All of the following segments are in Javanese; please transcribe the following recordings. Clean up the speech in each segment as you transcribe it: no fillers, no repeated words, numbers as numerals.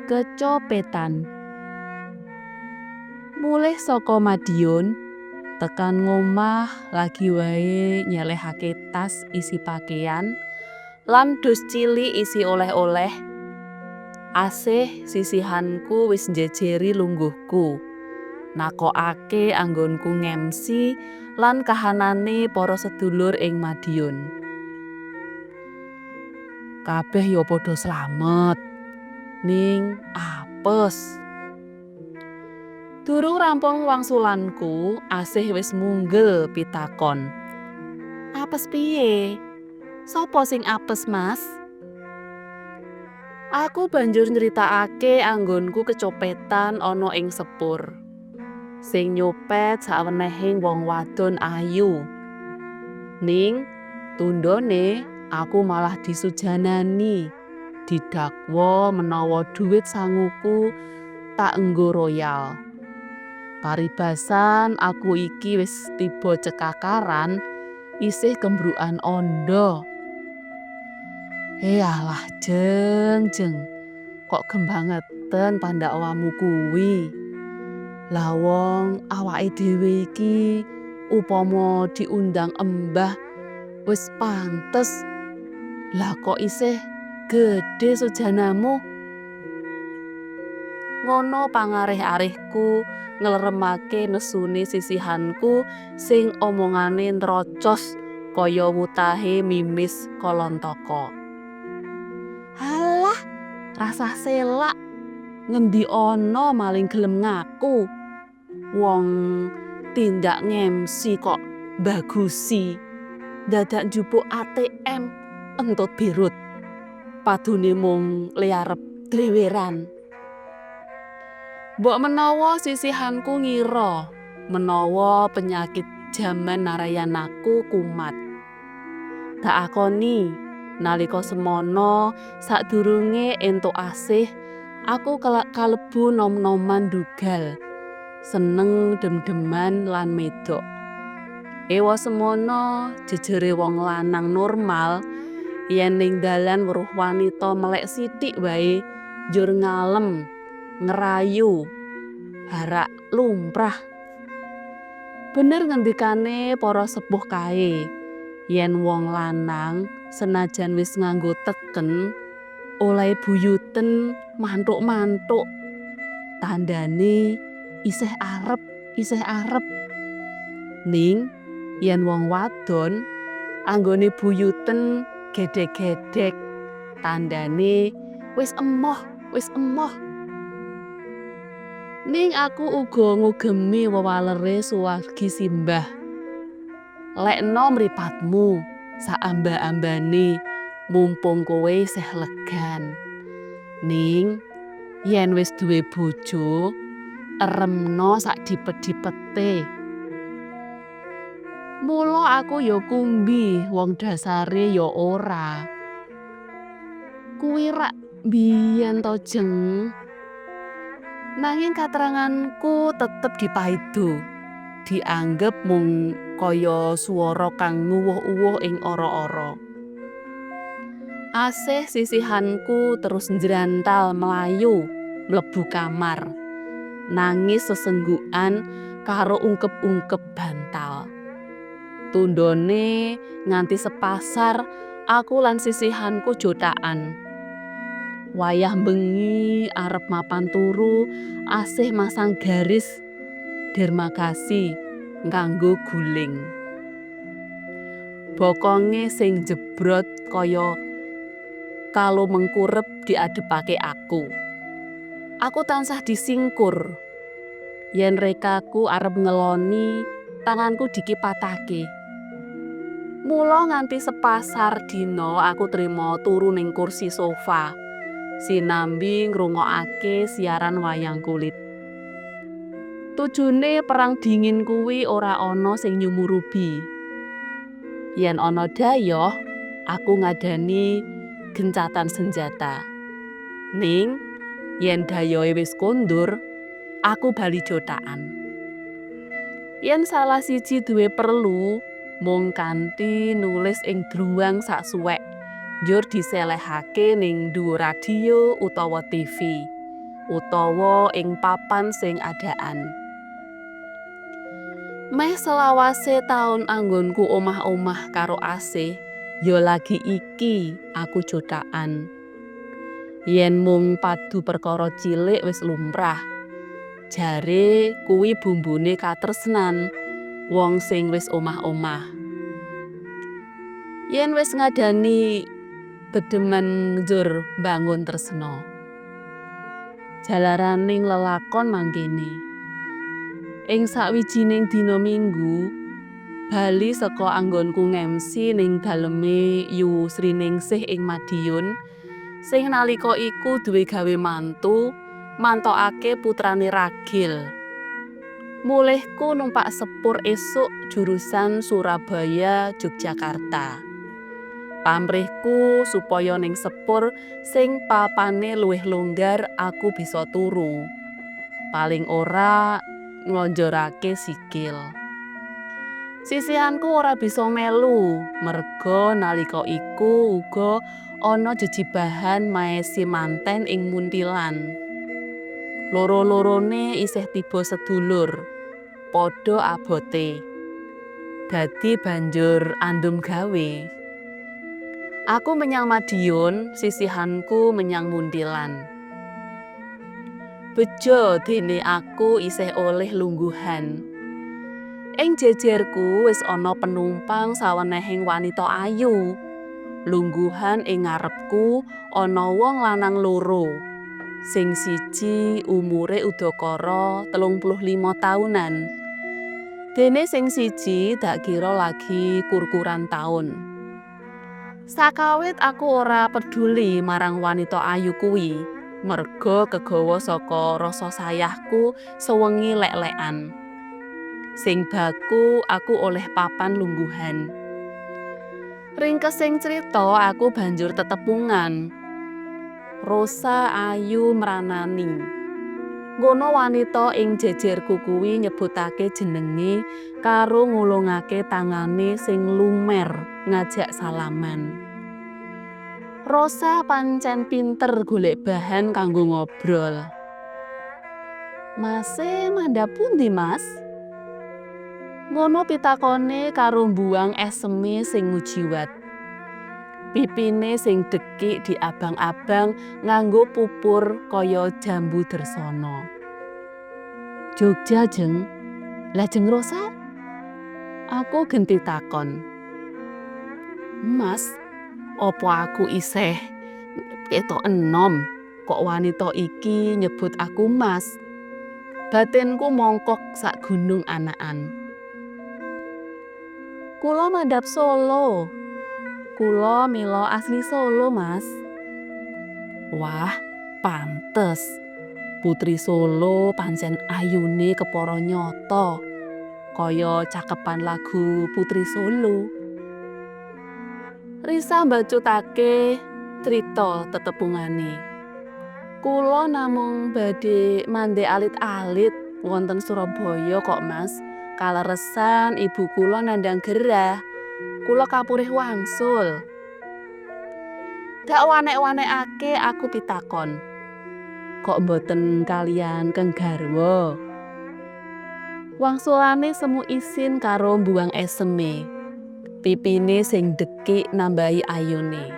Kecopetan. Mulih saka Madiun, tekan ngomah lagi wae nyelehake tas isi pakaian lan dus cilik isi oleh-oleh. Asih sisihanku wis njejeri lungguhku. Nakokake anggonku ngemsi lan kahanane para sedulur ing Madiun. Kabeh ya padha slamet. Ning apes. Durung rampung wangsulanku, Asih wis munggel pitakon. "Apes piye? Sapa sing apes, Mas?" Aku banjur nyritakake anggonku kecopetan ana ing sepur. Sing nyopet sawenehing wong wadon ayu. Ning tundhone aku malah disujanani, didakwa menawa dhuwit sanguku tak enggo royal. Paribasan aku iki wis tiba cekakaran, isih kembrukan andha. "Eh alah, Jeng, Jeng, kok gembangeten pandakwamu kuwi? Lah wong awake dhewe iki upama diundang embah wis pantes. Lah kok isih gedhe sujanamu?" Ngono pangarih-arihku ngleremake nesune sisihanku sing omongane nrocos kaya wutahe mimis Kalantaka. "Halah, rasah selak. Ngendi ana maling gelem ngaku. Wong tindak ngemsi kok mbagusi. Dadak njupuk ATM entut birut. Padune mung le arep dreweran." Mbok menawa sisihanku ngira menawa penyakit jaman narayanaku kumat. Tak akoni, nalika semono sadurunge entuk asih, aku kalebu nom-noman ndugal, seneng dem-deman lan medok. Ewa semono jejere wong lanang normal yen ning dalan weruh wanita melek sithik wae njur ngalem, ngrayu, harak lumrah. Bener ngendikane para sepuh kae, yen wong lanang senajan wis nganggo teken, olehe buyuten manthuk-manthuk, tandane isih arep, isih arep. Ning yen wong wadon anggone buyuten gedhek-gedhek, tandane wis emoh, wis emoh. Ning aku uga ngugemi wewalere suwargi simbah. Lekno mripatmu saamba-ambane mumpung kowe isih legan. Ning yen wis duwe bojo, eremno sak dipet-dipete. Mula aku ya kumbi wong dasare ya ora. Kuwi rak mbiyen to, Jeng. Nanging katranganku tetep dipaido, dianggep mung kaya swara kang nguwuh-uwuh ing ora-ora. Asih sisihanku terus njrantal mlayu mlebu kamar, nangis sesenggukan karo ungkep-ungkep bantal. Tundhone nganti sepasar aku lan sisihanku jotakan. Wayah bengi arep mapan turu, Asih masang garis demarkasi nganggo guling. Bokonge sing njebrot kaya kalumengkurep diadepake aku. Aku tansah disingkur. Yen rekaku arep ngeloni, tanganku dikipatake. Mula nganti sepasar dina aku trima turu ning kursi sofa, sinambi ngrungokake siaran wayang kulit. Tujune perang dingin kuwi ora ana sing nyumurubi. Yen ana dhayoh, aku ngandhani gencatan senjata. Ning yen dhayohe wis kondur, aku bali jotakan. Yen salah siji duwe perlu, mung kanthi nulis ing dluwang sak suwek, njur diselehake ning dhuwur radio utawa TV. utawa ing papan sing adakan. Meh selawase taun anggonku omah-omah karo Asih, ya lagi iki aku jothakan. Yen mung padu perkara cilik wis lumrah. Jare kuwi bumbune katresnan wong sing wis omah-omah. Yen wis ngadani bedemen njur mbangun tresna. Jalaraning lelakon mangkene. Ing sawijining dina Minggu, bali saka anggonku ngemsi ning daleme Yu Sriningsih ing Madiun, sing nalika iku duwe gawe mantu, mantokake putrane ragil. Mulihku numpak sepur esuk jurusan Surabaya Yogyakarta. Pamrihku supaya ning sepur sing papane luwih longgar aku bisa turu. Paling ora nglonjorake sikil. Sisihanku ora bisa melu merga nalika iku uga ana jejibahan maesi manten ing Muntilan. Loro-lorone isih tiba sedulur, padha abote. Dadi banjur andum gawe. Aku menyang Madiun, sisihanku menyang Muntilan. Bejo dene aku isih oleh lungguhan. Ing jejerku wis ana penumpang sawenehing wanita ayu. Lungguhan ing ngarepku ana wong lanang loro. Sing siji umure udakara 35 taunan. Dene sing siji dak kira lagi kur-kuran taun. Sakawit aku ora peduli marang wanita ayu kuwi, merga kegawa saka rasa sayahku sewengi lek-lekan. Sing baku aku oleh papan lungguhan. Ringkesing crita aku banjur tetepungan. Rosa ayu mranani. Ngono wanita ing jejerku kuwi nyebutake jenenge karo ngulungake tangane sing lumer ngajak salaman. Rosa pancen pinter golek bahan kanggo ngobrol. Mase mandhap pundi, Mas? Ngono pitakone karo mbuwang eseme sing ngujiwat. Pipine sing dekik diabang-abang nganggo pupur kaya jambu drersana. Jogja, Jeng. Lah Jeng Rosa? Aku genti takon. Mas, apa aku isih ketok enom kok wanita iki nyebut aku Mas? Batinku mongkok sak gunung anakan. Kula mandhap Solo. Kula mila asli Solo, Mas. Wah, pantes. Putri Solo pancen ayune kepara nyata. Kaya cakepan lagu Putri Solo. Risa mbacutake crita tetepungane. Kula namung badhe mandhek alit-alit wonten Surabaya kok, Mas. Kaleresan ibu kula nandhang gerah. Kula kapurih wangsul. Dak wanek-wanekake aku pitakon. Kok mboten kaliyan keng garwa? Wangsulane semu isin karo mbuwang eseme. Pipine sing dekik nambahi ayune.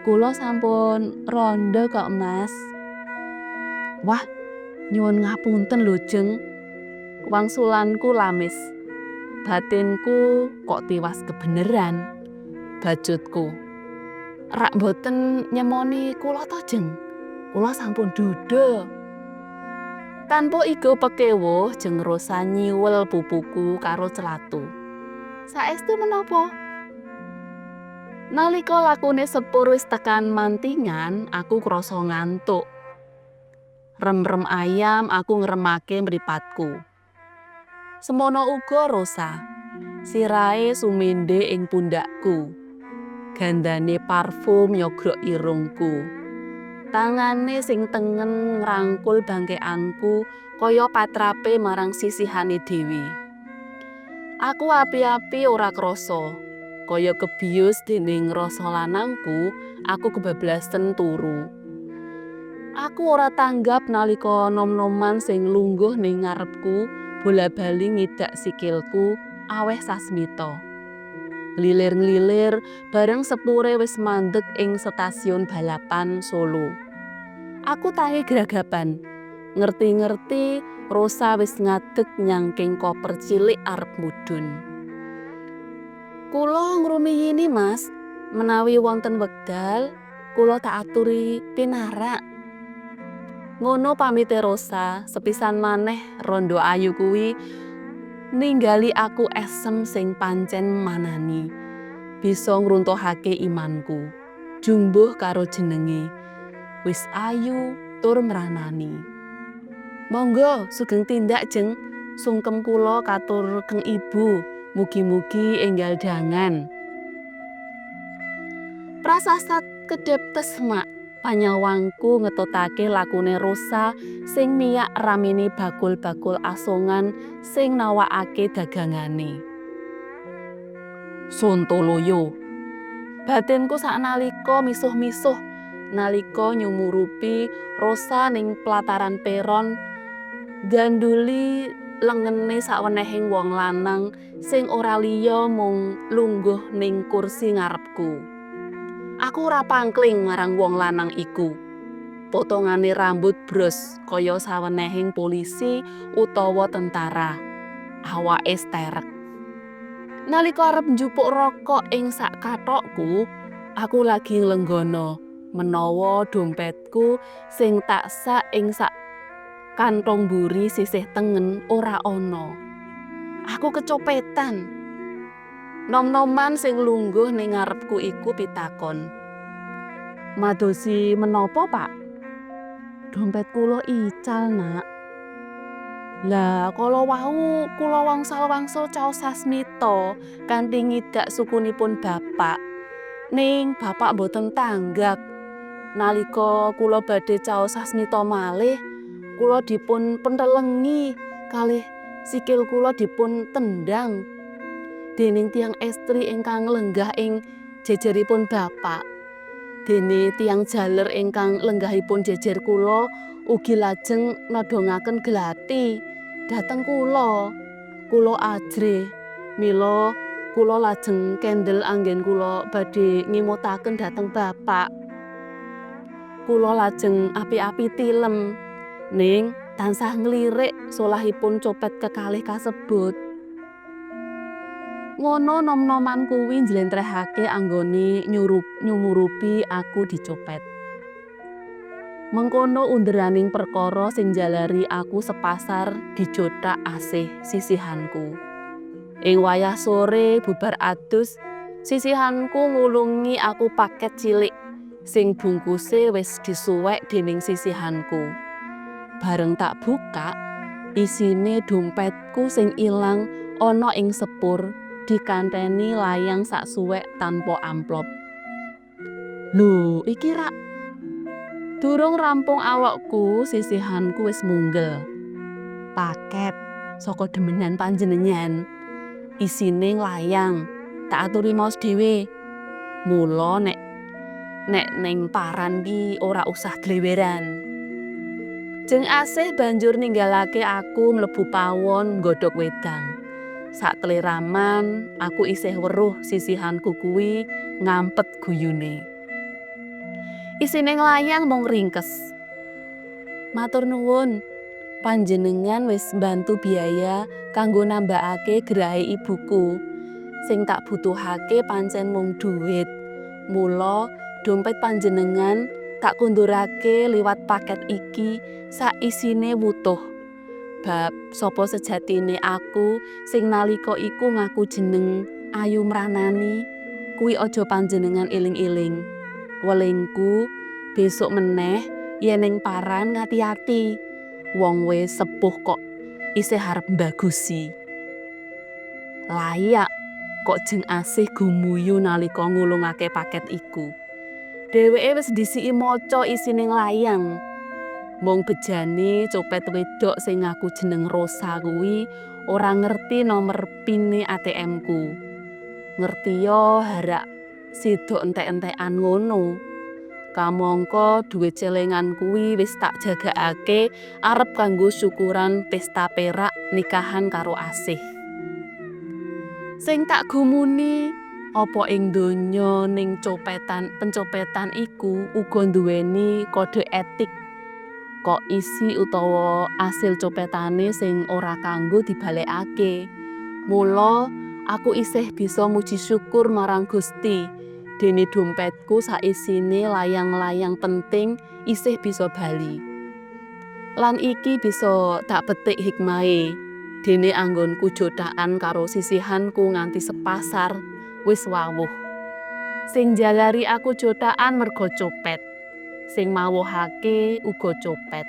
Kula sampun randha kok, Mas. Wah, nyuwun ngapunten lho, Jeng. Wangsulanku lamis. Batinku kok tiwas kebeneran. Bacutku. Rak mboten nyemoni kula to, Jeng? Kula sampun duda. Tanpa igo pekewuh, Jeng Rosa nyiwel pupuku karo celatu. Saestu menapa? Nalika lakune sepur wis tekan Mantingan, aku krasa ngantuk. Rem-rem ayam aku ngremake mripatku. Semono uga Rosa. Sirahe sumende ing pundhakku. Gandane parfum nyogrok irungku. Tangane sing tengen ngrangkul bangkekanku kaya patrape marang sisihane dhewe. Aku api-api ora krasa. Kaya kebius dening rasa lanangku, aku kebablasen turu. Aku ora tanggap nalika nom-noman sing lungguh ning ngarepku bola-bali ngidak sikilku aweh sasmita. Nglilir-nglilir bareng sepure wis mandeg ing stasiun balapan Solo. Aku tangi gragapan. Ngerti-ngerti Rosa wis ngadeg nyangking koper cilik arep mudhun. Kula ngrumiyini, Mas, menawi wonten wekdal kula tak aturi pinarak. Ngono pamite Rosa, sepisan maneh rondo ayu kuwi ninggali aku esem sing pancen manani. Bisa ngruntuhake imanku. Jumbuh karo jenenge. Wis ayu tur mranani. Monggo sugeng tindak, Jeng. Sungkem kula katur keng ibu. Mugi-mugi enggal dangan. Prasasat kedhep tesmak panyawangku ngetutake lakune Rosa sing miyak ramene bakul-bakul asongan sing nawakake dagangane. Sontoloyo. Batinku saknalika misuh-misuh nalika nyumurupi Rosa ning plataran peron ganduli lengene sawenehing wong lanang sing ora liya mung lungguh ning kursi ngarepku. Aku ora pangkling marang wong lanang iku. Potongane rambut bros kaya sawenehing polisi utawa tentara. Awake sterek. Nalika arep njupuk rokok ing sak kathokku, aku lagi nglenggana menawa dompetku sing tak sak ing sak kantong mburi sisih tengen ora ana. Aku kecopetan. Nom-noman sing lungguh ning ngarepku iku pitakon. Madosi menapa, Pak? Dompet kula ical, Nak. Lah, kala wau kula wangsal-wangsul caos sasmita kanthi ngidak sukunipun bapak. Ning bapak mboten tanggap. Nalika kula badhe caos sasmita malih, kula dipun pentelengi kalih sikil kula dipun tendang dening tiyang estri ingkang lenggah ing jejeripun bapak. Dene tiyang jaler ingkang lenggahipun jejer kula ugi lajeng nodongaken glati dhateng kula. Kula ajrih, mila kula lajeng kendel anggen kula badhe ngimutaken dhateng bapak. Kula lajeng api-api tilem, ning tansah nglirik solahipun copet kekalih kasebut. Ngono nom-noman kuwi njlentrehake anggone nyumurupi aku dicopet. Mengkono underaning perkara sing njalari aku sepasar dijothak asih sisihanku. Ing wayah sore bubar adus, sisihanku ngulungi aku paket cilik sing bungkuse wis disuwek dening sisihanku. Bareng tak bukak, isine dompetku sing ilang ana ing sepur dikanteni layang sak suwek tanpa amplop. Lho, iki rak. Durung rampung awakku, sisihanku wis munggel. Paket saka demenan panjenengan. Isine layang, tak aturi maos dhewe. Mula nek nek ning paran ki ora usah dleweran. Jeng Asih banjur ninggalake aku mlebu pawon nggodhog wedang. Sakleraman aku isih weruh sisihanku kuwi ngampet guyune. Isine nglayang mung ringkes. Matur nuwun, panjenengan wis mbantu biaya kanggo nambakake gerahe ibuku. Sing tak butuhake pancen mung duit. Mula dompet panjenengan tak kundurake liwat paket iki sak isine wutuh. Bab sapa sejatine aku sing nalika iku ngaku jeneng Ayu Mranani kuwi aja panjenengan eling-eling. Welingku besok meneh yen ning paran ngati-ati. Wong wis sepuh kok isih arep mbagusi. Layak kok Jeng Asih gumuyu nalika ngulungake paket iku. Dheweke wis ndhisiki maca isine layang. Mung bejane copet wedok sing ngaku jeneng Rosa kuwi ora ngerti nomer pine ATM-ku. Ngertiya harak sida entek-entekan ngono. Kamangka dhuwit celengan kuwi wis tak jagakake arep kanggo syukuran pesta perak nikahan karo Asih. Sing tak gumuni, apa ing donya ning copetan pencopetan iku uga nduweni kode etik. Kok isi utawa asil copetane sing ora kanggo dibalekake. Mula aku isih bisa muji syukur marang Gusti dene dompetku saisine layang-layang penting isih bisa bali. Lan iki bisa tak petik hikmahe dene anggonku jotakan karo sisihanku nganti sepasar wis wawuh. Sing njalari aku jotakan merga copet. Sing mawuhake uga copet.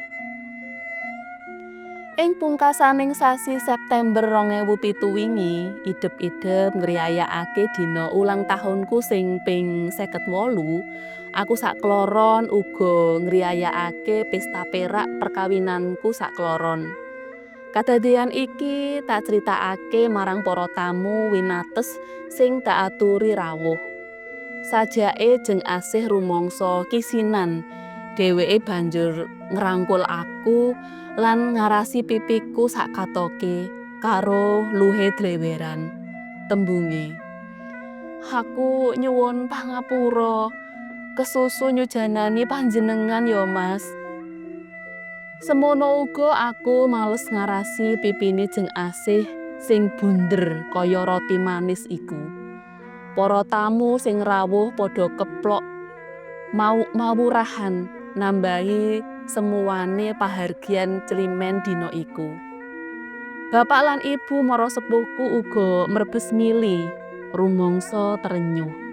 Ing pungkasaning sasi September 2007 wingi, idep-idep ngriyayakake dina ulang tahunku sing ping 58, aku sakloron uga ngriyayakake pesta perak perkawinanku sakloron. Kadadeyan iki tak critakake marang para tamu winates sing tak aturi rawuh. Sajake jeng Asih rumangsa kisinan, dheweke banjur ngrangkul aku lan ngarasi pipiku sakatoke karo luhe dleweran. Tembunge, "Aku nyuwun pangapura, kesusu nyujanani panjenengan ya, Mas." Semono uga aku males ngarasi pipine jeng Asih sing bunder kaya roti manis iku. Para tamu sing rawuh padha keplok mau mawurahan nambahi semuane pahargyan climen dina iku. Bapak lan ibu mara sepuhku uga mrebes mili, rumangsa trenyuh.